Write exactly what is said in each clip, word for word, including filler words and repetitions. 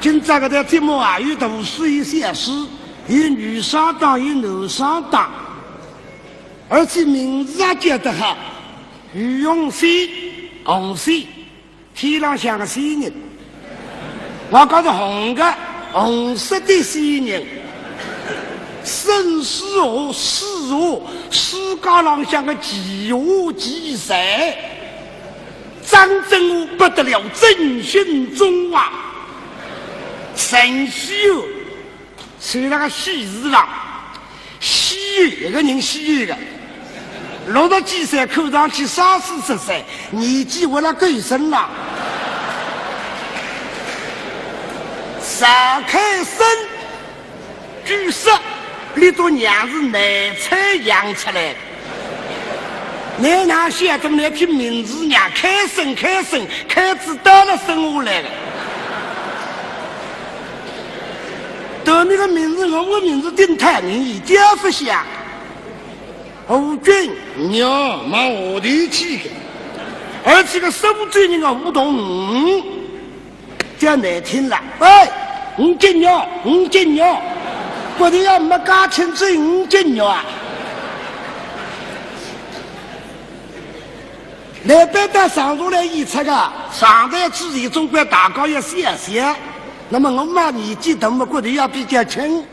今朝搿条节目啊，有大书有小书，有女双档，有男双档，而且名字也叫得好，于鸿飞，鸿飞，天浪向个仙人。我讲是红个，红色的仙人。沈世华，世华，世界浪向个奇华奇才。 张振华不得了，振兴中华。沈世华，是那个喜字旁，稀有，一个人稀有个。六十几岁，看上去三四十岁，年纪活了够深了。赵开生， 据说俚笃娘是难产养出来个。倷哪晓得，倷听名字娘开生开生，开子到了生下来个。对倷个名字，我个名字顶太人一点勿像。吴君娘往下头去个，而且个苏州人个胡同。 叫难听了。喂，吴君娘，吴君娘，骨头要没加清楚，吴君娘啊。倷搬到上海来演出个，上台之前总归大家要笑笑，那么我嘛年纪大嘛，骨头要比较轻，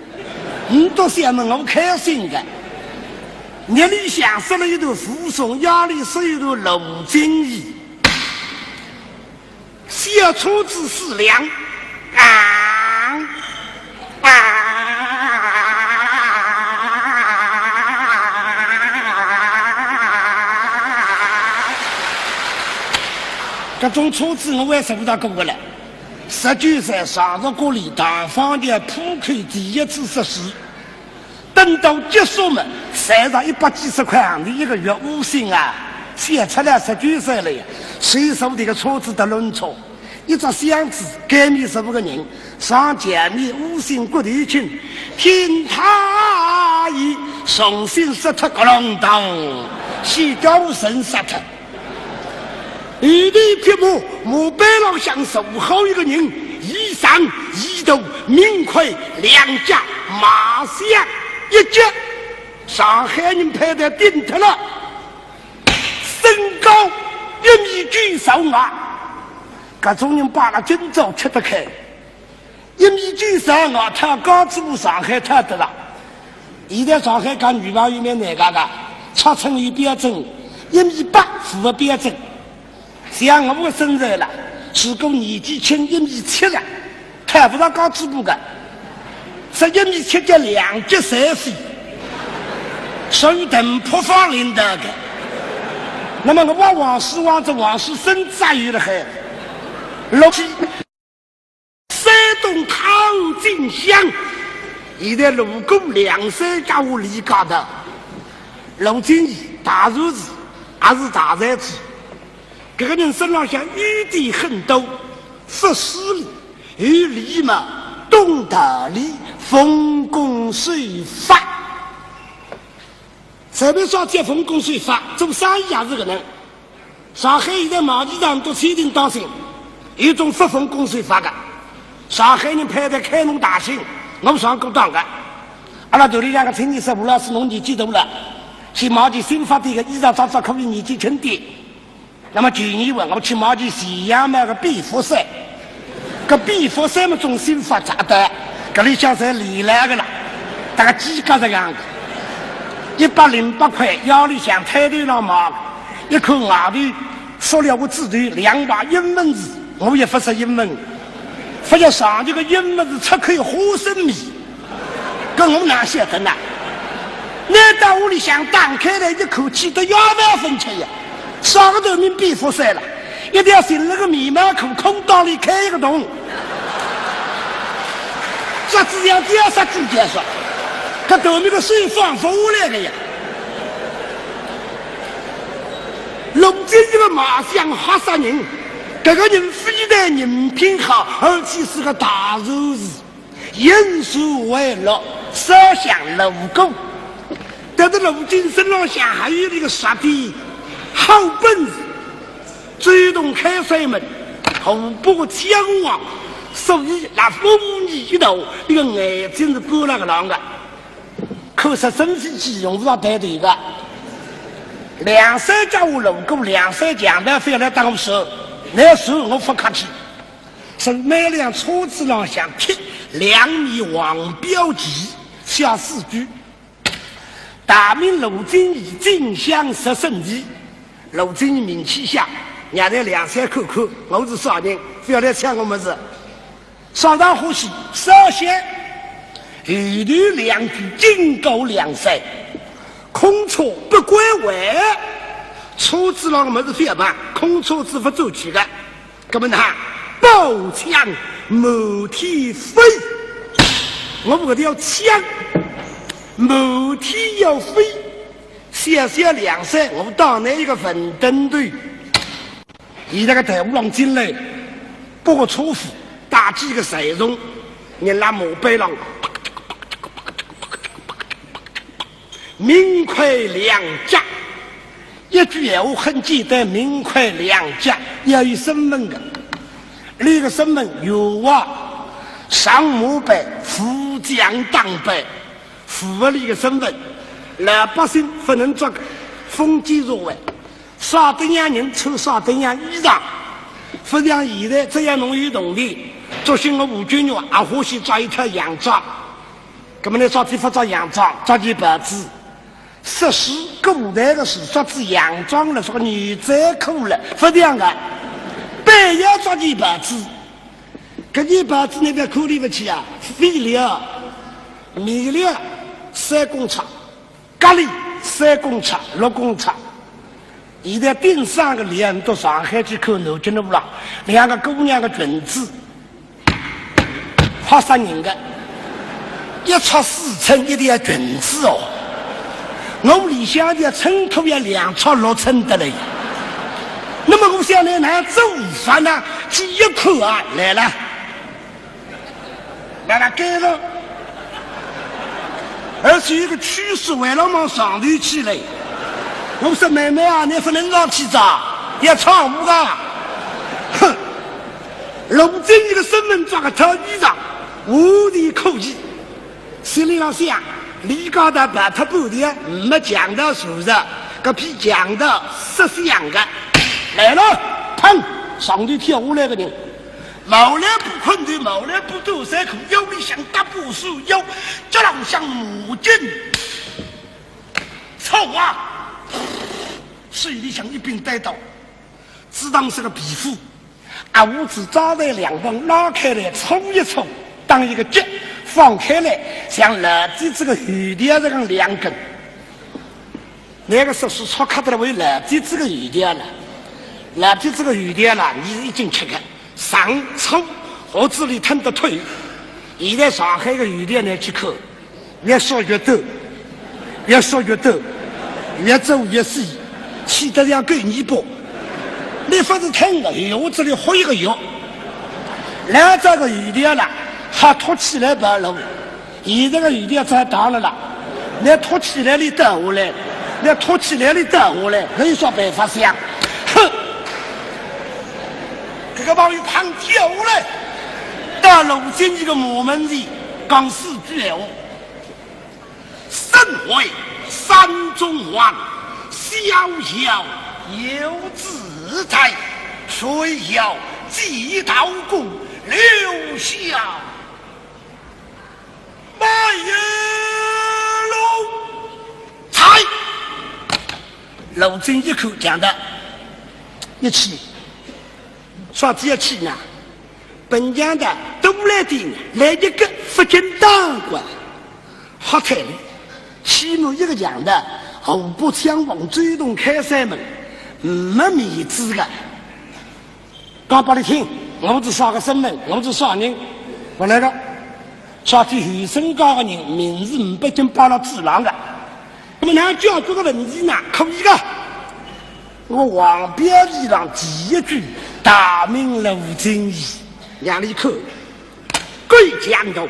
倷笃笑嘛，我开心个。日里向说了一段武松，夜里说一段罗金义。 小车子四辆，啊，啊，搿种车子我还坐勿到过个了。十九岁上着高里，大方的浦口第一次说书。 等到结束嘛，赚着一百几十块洋钿一个月，吴昕啊，笑出来，十九岁了呀，随手提个车子的轮车，一只箱子，里面十五个人，上前面吴昕骨头轻，听他言，重新说脱个隆咚，西郊神说脱。 一匹马，马背浪向坐好一个人，衣裳、衣肚、名盔、两甲、马相一级，上海人派头顶脱了，身高一米九十五啊，搿种人摆了今朝吃得开。 一米九十五啊，讨高子部上海讨得了。现在上海讲女朋友蛮难搞个，尺寸有标准，一米八符合标准。像我个身材了，如果年纪轻一米七了，讨勿到高子部个。说一米七叫两级三飞，属于同铺房领导个。那么我王世王这王世生再有了海，六七 山东抗金乡，现在路过两三家屋里家的，罗金义，大才子，也是大才子。搿个人身浪向优点很多，说书有礼貌，懂道理，奉公守法。 随便啥叫奉公守法，做生意也是搿能。上海现在马蹄上都千定当心，有种勿奉公守法个。上海人派头开弄大型，我上过当个。阿拉团里两个青年说，吴老师侬年纪大了，去买件新发的个衣裳着着可以年纪轻点。 那么旧年我去买件全羊毛个便服衫，搿便服衫嘛，中心发炸弹，搿里向侪连来个啦，大概几角这样个，一百零八块，夜里向摊头浪买个，一看外头塑料个纸头，两排英文字，我也勿识英文，发觉上头个英文字出口花生米。 搿我哪晓得呢？拿到屋里向打开来一口气，都要万分吃呀！啥个头名便服衫了，一条寻了个棉毛裤，空档里开一个洞，脚趾像吊杀猪脚说，搿头名个手放勿下来个呀！弄这一个卖相吓煞人，搿个人非但人品好，而且是个大才子。 因书为乐，烧香炉鼓。但是罗金身浪向还有一个啥的好本事，主动开山门，河北个姜王，所以那风雨一头，那个眼睛是半拉个浪个，看是真是几用勿着抬头个。两三家我路过两三家，那非要来搭我说，那说我勿客气。是每辆车子浪向贴两面黄标旗，写四句：大明路金驿，进香十圣地。路金驿名气响，让人两三看看，我是啥人，勿要来抢我物事。上当欢喜，烧香。后头两句警告两声，空车不归位。车子浪个物事勿要碰，空车子勿转去个。搿么呢，宝枪满天飞。我搿条枪满天要飞，小小两岁，我当倷一个文登头。现在个队伍浪进来，八个车夫，带几个随从，人拉马背浪，明快两脚。一句闲话很简单，明快两脚，要有身份个。那个身份有啊，上马背，副将当背，符合那个身份，老百姓勿能着个封建社会。 啥等样人穿啥等样衣裳，勿像现在这样弄有铜钿，作兴我吴君玉也欢喜着一套洋装。搿么呢，着体勿着洋装，着件袍子。说书古代个时着仔洋装了，说个女宰苦了，勿像个，板要着件袍子。搿件袍子倷覅看勿起啊，肥料、面料、三公尺。 隔里三公尺、六公尺。现在顶上个两到上海去看南京路了，两个姑娘个裙子，吓煞人个，一尺四寸一条裙子哦。我里向的衬裤要两尺六寸得嘞。那么我想呢，哪做法呢？去一看啊，来了。 辣辣街上，而且有个区势围了往上头去嘞。我说：“妹妹啊，你勿能上去着，要闯祸个。”哼，路金驿个身份着个套衣裳，无地可去。心里浪想，李家大摆脱半天，没强盗手着，搿批强盗识相个。来了，砰，上头跳下来个人。 毛来布困头，毛来布短衫裤，腰里向搭把手腰，脚浪向马巾。抽啊！手里向一柄单刀，只当是个皮斧，啊，胡子扎在两旁拉开来，抽一抽，当一个结，放开来，像老底子个后条实梗两根。 那个说书出客得了，为老底子个后条了，老底子个后条了，你是已经吃个，上粗，胡子里吞得透。现在上海个后条呢，去看，越说越短，越说越短，越做越细，细得像狗尾巴。你勿是吞个，后胡子里豁一个月，老早个后条了，还托起来跑路。 现在个后条再大了啦，那托起来里倒下来，那托起来里倒下来，搿有啥办法想？哼！搿个朋友碰跳下来，到路金驿个马门前，讲四句闲话。身为山中王，逍遥游自在，谁要借刀过留下 卖油路。在。路金驿一口讲的，一气，啥子一气呢？本讲的都来的，来一个福建当官，好太了。起码一个讲的，河北抢王，主动开山门，没面子的。 讲拨你听，我是啥个身份，我是啥人，勿来个。啥体后生家个人，名字唔必经摆辣纸浪个。那么哪解决个问题呢？可以个。我王标题上第一句，大明路金驿，让你看。贵讲究，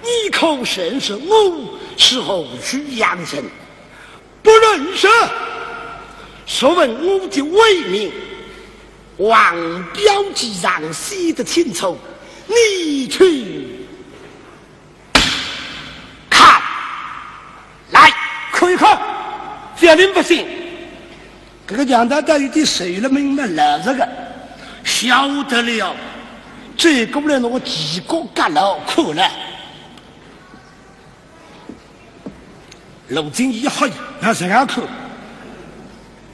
你可认识我是何许阳城？ 不认识。若问我的威名，王标旗上写得清楚，你去看，来，看一看，覅人勿信。搿个强盗倒有点熟了门了，老实个，晓得了，走过来拿个旗杆架牢看了。 罗振义一吓，哪实梗看？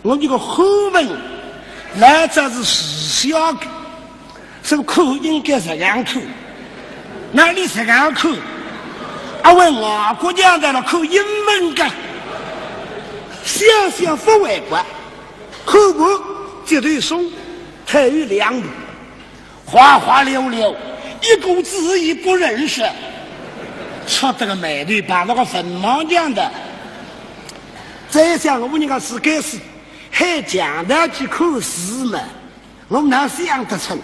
我搿个后门，老早是自家个，是勿看应该实梗看？哪里实梗看？啊，外国人到了看英文个，想想勿为怪，看过，节头松，退后两步。 花花溜溜，一个字也不认识，出得个霉头，碰到个坟墓浪的。再想我人家是该死，还强盗去看字嘛，我哪想得出？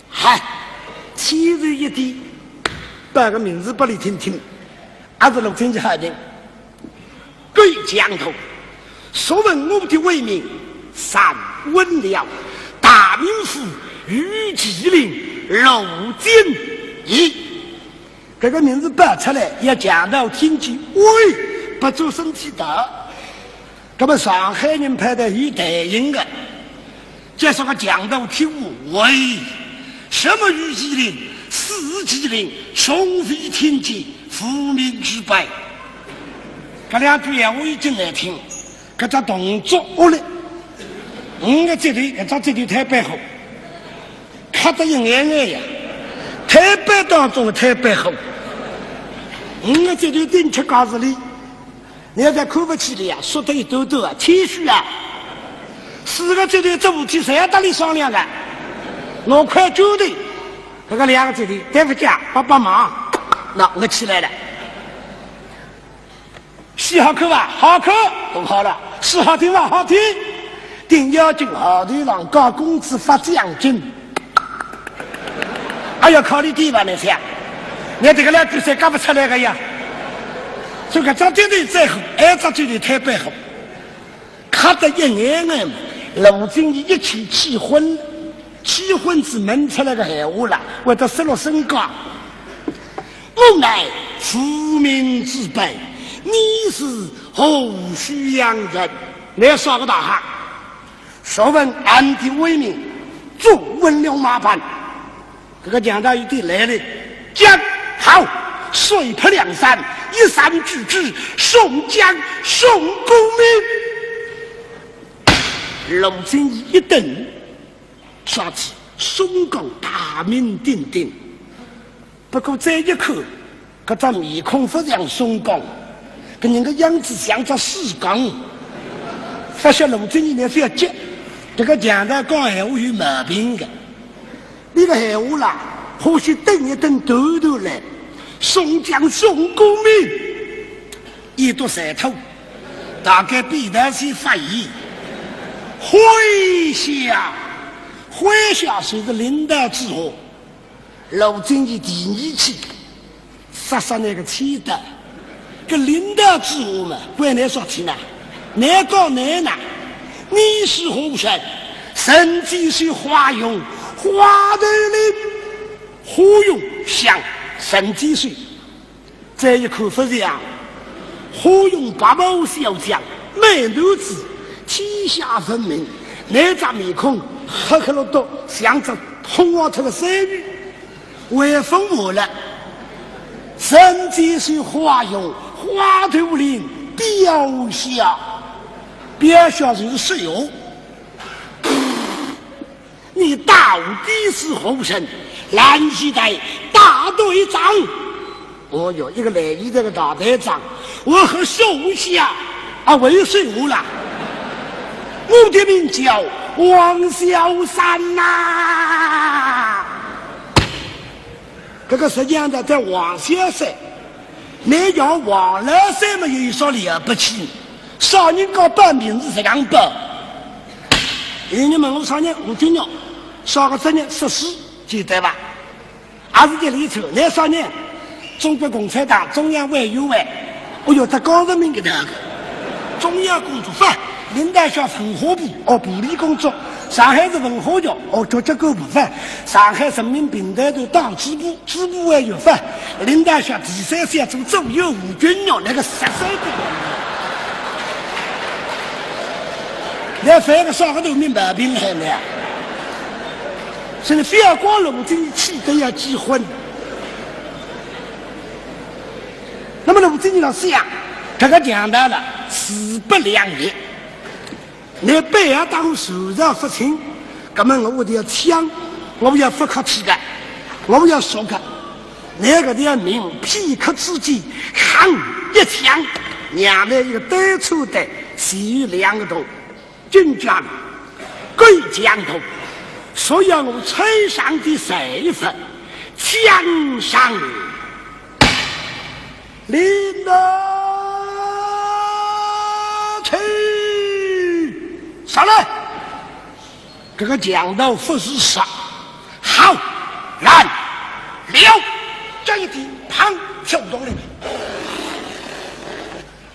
嗨，天然一点，报个名字拨你听听，还是罗振义好听。 各位强盗，素闻我的威名散文了，大名府御史令罗振义。搿个名字报出来，要强盗听见，喂，勿转身体逃。搿么上海人派得有台型个， 叫啥个强盗听我，喂，什么御史令、四旗令，从未听见，无名之辈。搿两句闲话已经难听，搿只动作恶劣，五个节头，搿只节头忒白虎，卡得一眼眼呀，忒白当中个忒白虎，五个节头顶吃告诉你。 你要再看勿起的呀，说得一兜兜啊，谦虚啊。四个节头做事体，侪要搭你商量个，我快决定。搿个两个节头，对勿起啊，帮帮忙。喏，我起来了。戏好看伐？好看，都好了。书好听伐？好听。顶要紧，号头上加工资发奖金。 哎呀，考虑点吧，你想，你这个老鬼才讲勿出来个呀。所以搿张节头再好，埃张节头忒白虎，卡得一眼眼嘛。罗振义一气气昏，气昏子问出来个闲话啦，会得失落身价。我乃无名之辈，你是何许洋人？你啥个大汉？ 素闻俺的威名，坐稳了马班。搿个强盗有点来了，讲好，谁拍梁山，一山之主，宋江，宋公明。罗振义一顿，啥体？宋江大名鼎鼎。 不过再一看，搿张面孔勿像宋江，搿人个样子像只死屍。勿晓得罗振义呢，覅急，搿个强盗讲闲话有毛病个。伊个闲话啦，欢喜等一等头头来，宋江宋公明，一读三透，大概比得起发言。麾下，麾下就是领导之下。 罗振义第二气，杀杀那个气的，搿领导之下嘛，关你啥体呢？难讲难呐。你是何人？人皆说花荣，花头领。花荣像人皆说。 再一看勿像，花荣白袍小将，美男子，天下闻名，那张面孔黑黑落落，像只通黄脱个山芋，威风无了。人皆说花荣，花头领，标下，标下就是说闲话。 你到底是何人？蓝衣带大队长。哦哟，一个蓝衣带个大队长，我和手下啊，为谁无了？我的名叫王小三呐。搿个实际上叫王小三，你叫王老三嘛，有啥了不起？啥人家报名字实梗报？有人问我啥人，我就讲，啥个职业？说书，简单吧？还是一连串，你啥人？中国共产党中央委员会。哦哟，这讲人民个那个，中央工作法，领导下文化部，哦，部里工作。上海市文化局，哦，局级干部法。上海人民评弹团党支部，支部委员法。领导下第三小组左右吴君玉，那个十三个。你还犯个啥个头面毛病还没啊？现在非要光龙井气得要结婚。那么龙井老师呀，这个讲到了势不两立。 你不要当我受人不亲，那么我就要抢，我要不客气的，我要说个，那个的命片刻之间，吭一抢，让那一个单抽的，其余两个都紧张，够僵头，所以我穿上的随服，抢上 领导去，上来。这个强盗不是杀，好，来，了，这一点，砰，跳动了，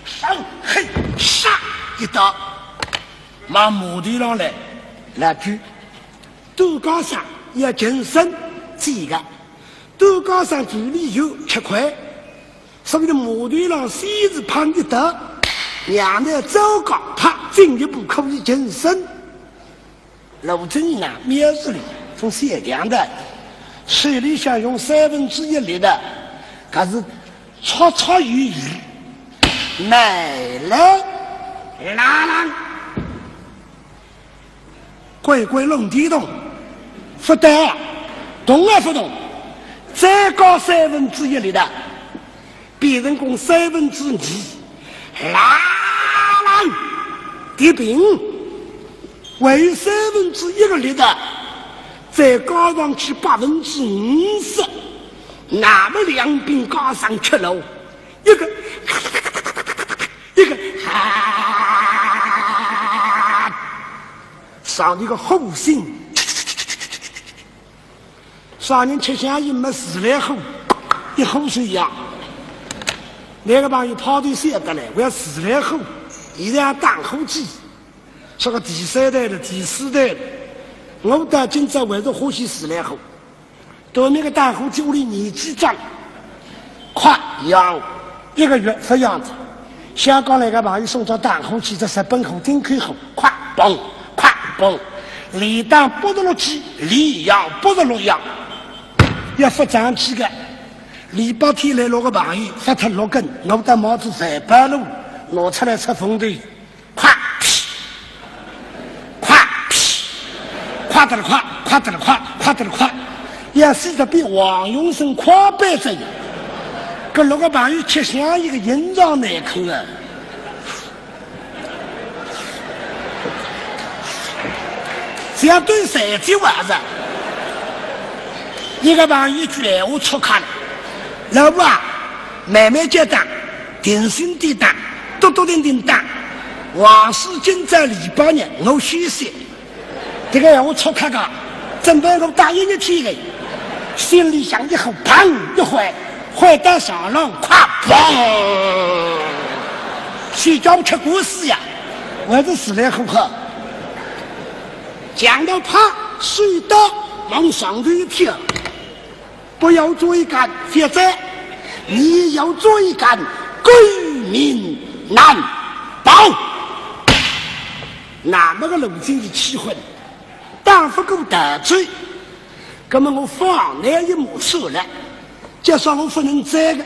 上，嘿，杀一刀，往马头上来，来去，都讲上要近身几个，都讲上距离有吃亏。 所以呢，马头上先是碰一刀，让那糟糕，他进一步可以近身。罗振英啊，面子里从小强的，手里向用三分之一力的，可是绰绰有余，没了，拉郎。 乖乖弄地动，不得，动也不动，再搞三分之一力的，变成功三分之二，啦啦，地平，还有三分之一个力的，再搞上去百分之五十，那么两边加上吃了，一个，一个，啊！ 上头个火星，啥人吃香烟没自来火，一火水一样。那个朋友跑得晓得来，我要自来火，现在打火机，说个第三代的、第四代的，我到今朝还是欢喜自来火。 到那个打火机屋里年纪长，快养，一个月不养子。香港来个朋友送只打火机，只日本货，进口货，快嘣，快嘣，连打八十六记，连养八十六样，要发长期的。礼拜天来六个朋友，发脱六根，我戴帽子万宝路，拿出来出风头。 快屁，快屁，快得了快，快得了快，快得了快，要死得比王永生快板子呀！搿六个朋友吃香烟个印象难看啊！只要对谁就完了。一个朋友一句闲话戳开了，老婆啊，慢慢叫打，定心点打，笃笃定定打。 王叔今朝礼拜日，我休息。这个闲话戳开个，准备我打一日天个，心里想一火，砰一坏，坏到上浪，快嘣！谁叫我吃官司呀？我是自来火哈。讲到怕，水刀往上头一跳。 不要追赶，现在你要追赶，狗命难报。那么个路径一气昏，打不过大罪，那么我放那一马算了，就算我不能追个，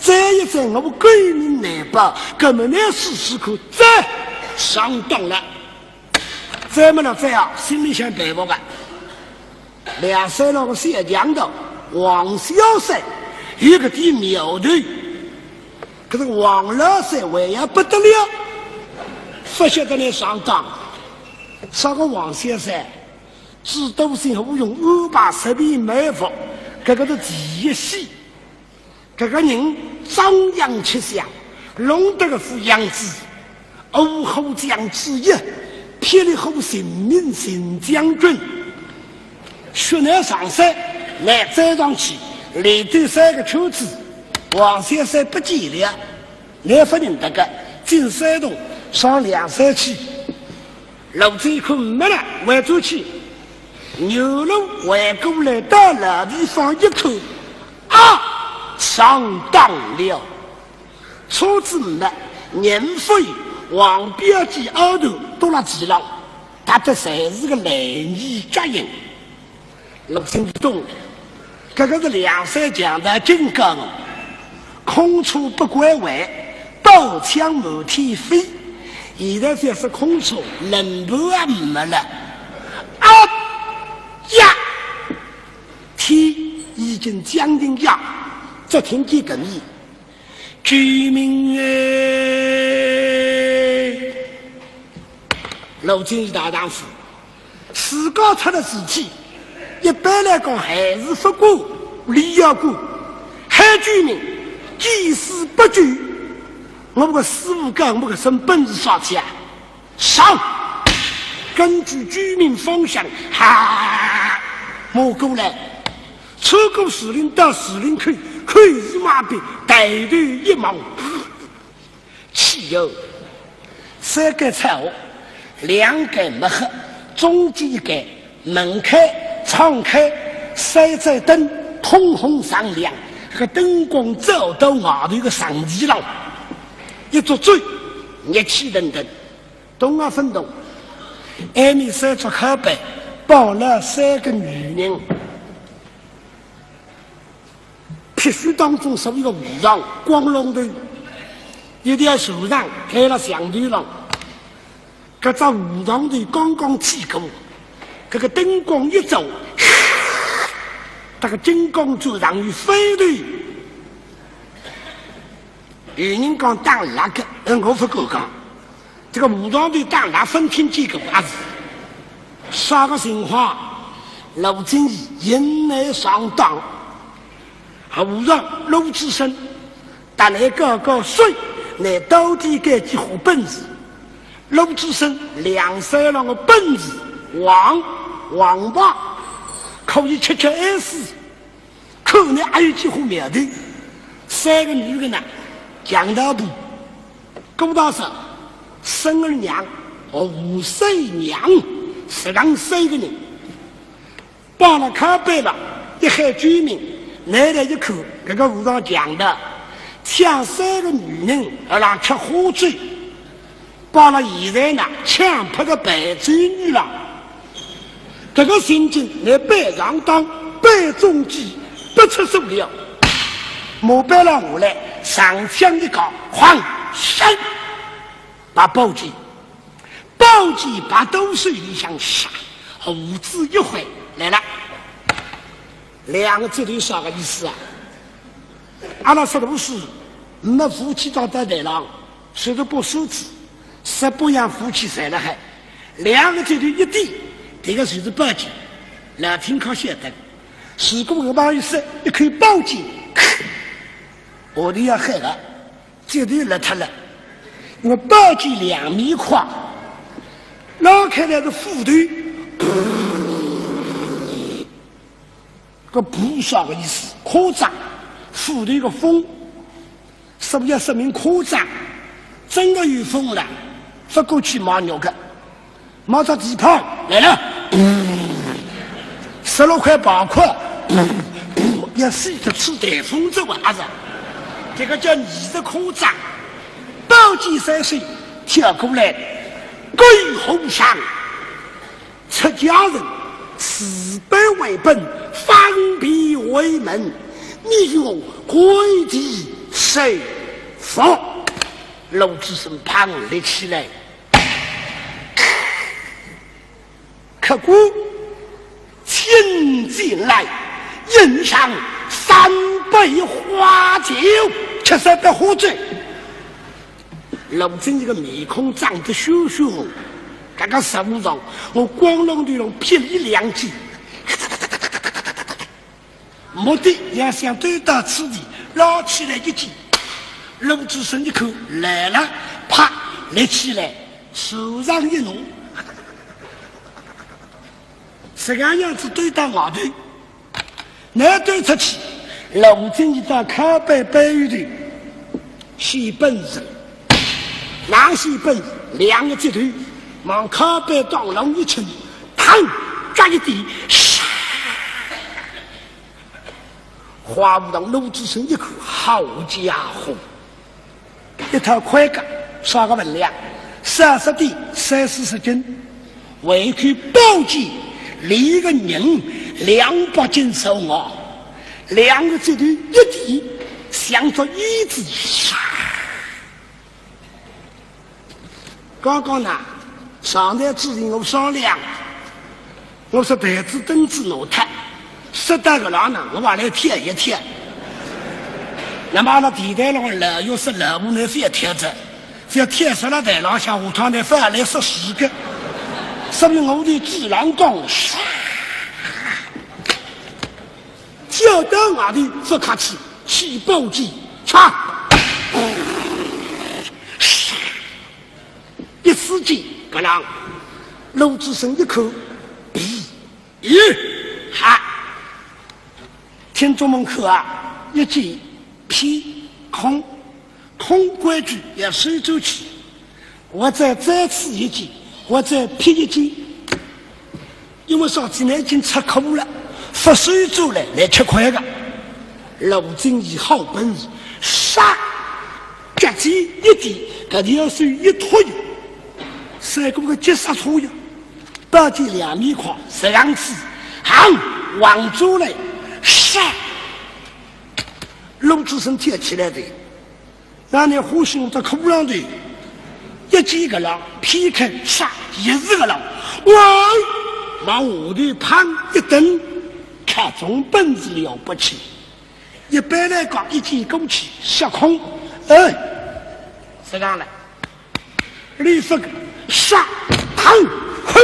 追一追我狗命难报，那么那试试看，再上当了。 这么了，这样心里想办法吧。梁山那个小强盗王小三有个点苗头，可是王老三为也不得了，不晓得来上当。啥个王小三？知道性无用，安排十面埋伏，搿个是第一戏。 搿个人张扬吃相，弄得个副样子，五虎将之一，霹雳虎秦明秦将军，血染上山，来追上去，连兜三个圈子，王小三不见了，来勿认得个，进山洞上梁山去，老贼看没了，回转去，原路回过来到老地方一看，啊，上当了。车子没，人飞，王彪记、阿头都辣地浪，搭得侪是个烂泥脚印。 老贼勿懂，搿个是梁山强盗金刚，空车不关外，刀枪满天飞。现在就是空车，轮盘也没了。啊呀！天已经将近夜，只听见搿面，救命哎！老贼大丈夫， 自家出了事体，一般来讲还是勿顾，理要顾，喊救命，见死不救。我个师傅讲，我搿身本事啥体啊？上！根据救命方向，哈，摸过来，穿过树林到树林口，口是马鼻，抬头一望， 岂有三间草屋，两间木屋，中间一间门开窗开，三盏灯通红闪亮，搿个灯光照到外头个场地浪，一桌酒，热气腾腾，动也勿动。埃面三桌靠背，摆了三个女人。 必须当中所有个和尚，光龙头，一条手上盖了墙头浪，搿只和尚头刚刚剃过，搿个灯光一照，搿个金刚钻上去翻头。有人讲打蜡个，嗯，我勿敢讲。 搿个和尚头打蜡勿听见过啊是啥个情况？老贼已经来上当。和尚鲁智深，搭倷讲讲说，倷到底该几化本事？鲁智深梁山浪个本事，王，王牌，可以吃吃安死。 看倷还有几化苗头。三个女个呢，强盗部，顾大嫂，孙二娘，吴三娘，实梗三个人。摆了靠背浪，一喊救命，拿来一看，搿个和尚强盗，抢三个女人，还让吃花酒。 摆了现在呢，强迫个陪酒女郎。搿个情景，倷板上当，板中计，不出所料。马背浪下来，长枪一架，哐，唰，拔宝剑，宝剑拔到手里向，唰，胡子一挥，来了。两个贼头啥个意思啊？阿拉说的是，没武器到台浪， 说是把手指，十八样武器侪辣海，两个贼头一点，迭个就是宝剑。老听客晓得，如果搿朋友说一口宝剑，下头要喊了，贼头落脱了。我宝剑两面快，拉开来是斧头，搿斧啥个意思？夸张，斧头个锋。 什么叫说明夸张？真个有锋了，勿过去买肉个，买只蹄髈来了，十六块八块，要死得吃台风走啊是？这个叫你的夸张。宝剑三手跳过来，狗虎上。 出家人，慈悲为本，方便为门，你与我跪地受佛。鲁智深旁立起来，客官请进来，饮上三杯花酒，吃三杯花酒。 鲁智深个面孔涨得血血红，刚刚受伤，我光荣地用霹雳两记，目的要想对到此地，拉起来一记。鲁智深一看来了，啪，立起来，手上一弄，这个样子对到外头。 拿对出去，鲁智深到靠背背后头，显本事。哪显本事？两个贼头，望靠背当中一撑，嘡，抓一点，唰！花武堂鲁智深一看，好家伙，一套盔甲啥个分量，三十点三四十斤，还有口宝剑，连个人两百斤重哦，两个指头一点，像只椅子，唰！ 刚刚呢，上台之前我商量，我说台子凳子挪脱，说到搿浪呢，我还来贴一贴。那么那地台浪老爷说老婆呢，覅贴着，覅贴上了台浪向，下趟呢，反而来说事个。说明我的智囊光，唰，叫到外头勿客气，起宝剑，唰！ 一时间，搿浪，鲁智深一看，咦，咦，哈！听众们看啊，一记劈空，空规矩要收转去，我再再刺一记，我再劈一记。 因为啥体呢？已经吃苦了，勿收转来，来吃亏个。鲁智深好本事，唰，脚尖一点，搿条手一托呀，赛过个急刹车呀，宝剑两面挎，实梗子，嘡，横转来，唰，鲁智深跳起来的。 那你呼吸到裤浪头，一记搿浪，劈开，唰，也是搿浪，哇，往下头砰一蹬，看种本事了不起。一般来讲，一记过去，杀空，哎，实梗了。李福个，杀，砰，嘿，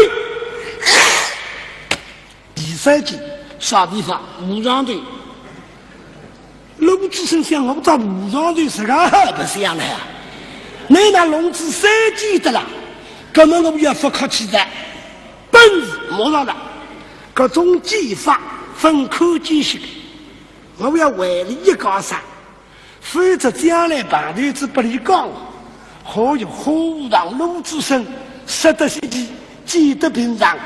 第三记，啥地方？武上头。 鲁智深想，我到武上头实梗好白相了呀？倷拿弄仔三记得了，搿么我也勿客气哉，本事没了啦。搿种技法分看见识个，我要为俚一家煞，否则将来碰头子拨俚讲。 好哟，花武堂鲁智深，杀得稀奇，剑得平常，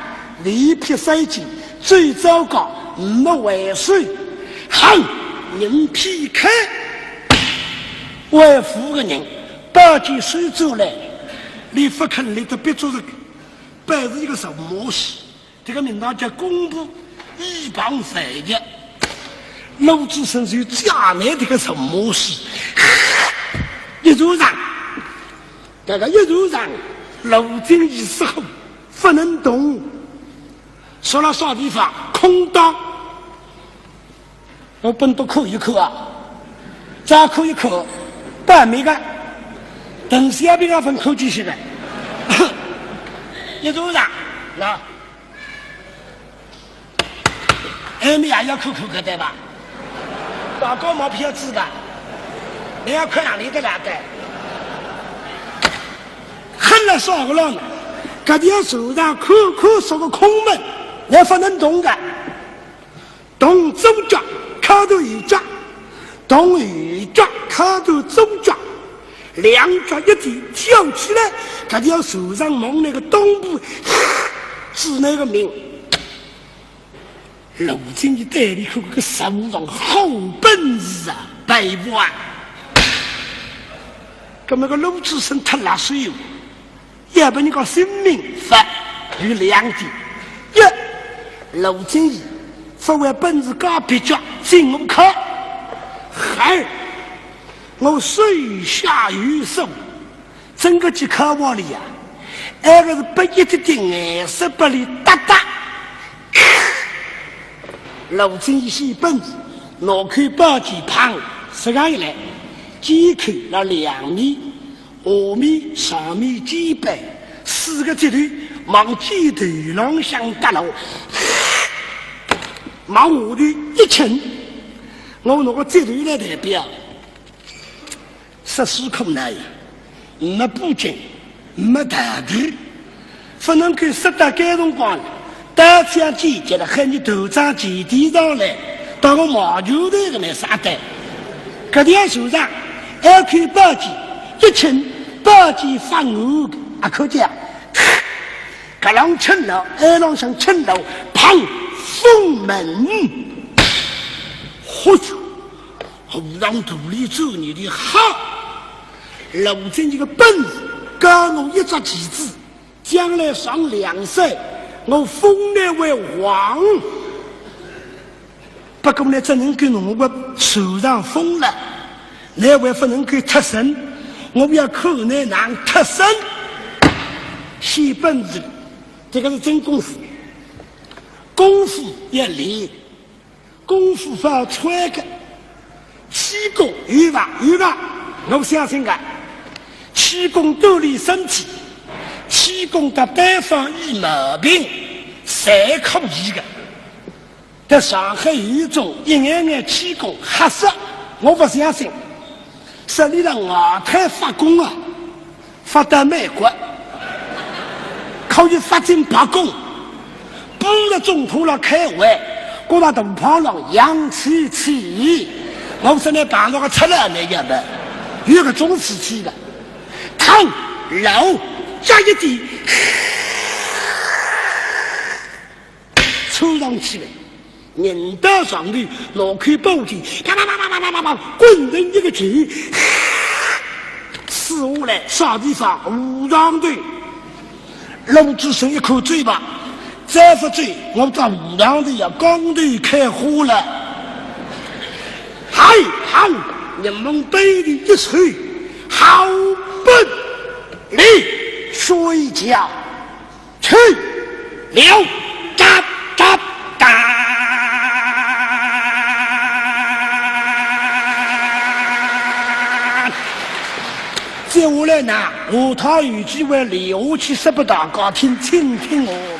连劈三记，最糟糕，没还手，哼，人劈开，为夫个人，宝剑收转来，俚勿肯，俚得逼住个，本是一个什么事？ 这个名堂叫功夫一旁三爷，鲁智深就假难这个什么事，一路上，这个一路上，鲁智深是吼，不能动，说了啥地方？空档。 我本都可以看啊，再看一看，半面个，等下边个分看见识个。一路上，那，俺们也要看看个对吧？广告毛票子的，你要看哪里的来的？恨了啥个了呢？搿条船上看看是个空门，也不能动个。 动左脚，敲断右脚，动右脚，敲断左脚，两脚一点跳起来，搿条船上往那个东部，指那个明。鲁智深对俚看，搿个手上好本事啊，白话。搿么个鲁智深太辣手哟。 要不然讲性命法有两点：一，鲁智深勿为本事加蹩脚，进我靠；二，我手下有数，真个去靠我里呀，还是拨一点点颜色拨俚搭搭。鲁智深使本事，拿口宝剑，砰，实梗一来，剑口辣两面， 下面、上面肩背，四个指头往肩头浪向搭牢，往下头一撑，我拿个指头来代表，实是苦难呀，没补给，没道具，不能够说到该辰光了，刀枪剑戟了，喊你头上前点上来，到我毛球头个来杀的。搿条船上，一口宝剑，一撑，宝剑发我个，啊，可见啊，白浪青楼，二浪向青楼，砰！封门。嚯哟，武大人肚里做你的好，老子这个本事，教我一只棋子，将来上梁山，我封你为王。不过呢，只能够弄个手上封了，你还不能够脱身，我要看你能脱身。写本子，这个是真功夫，功夫要练，功夫不要吹个。气功有吧？有吧？我相信个，气功锻炼身体，气功搭对方医毛病，侪可以个。在上海有一种一眼眼气功，吓死，我不相信。说你让外滩发功啊，发到美国，可以发进白宫，半个总统了开会，觉得大胖了洋气气。我说你碰到个出来那样的，有个种事体的，烫老加一点，抽上去了。 人到上头，拿开宝剑，啪啪啪啪啪啪啪啪，滚成一个球，死下来啥地方？武大人头。鲁智深一看，走吧，再不走，我到武大人头要光头开花了。嗨，好，人们背里一吹，好本领，睡觉。 去了，喳喳喳。接下来呢，下趟有机会留下去说拨大家听，请听哦。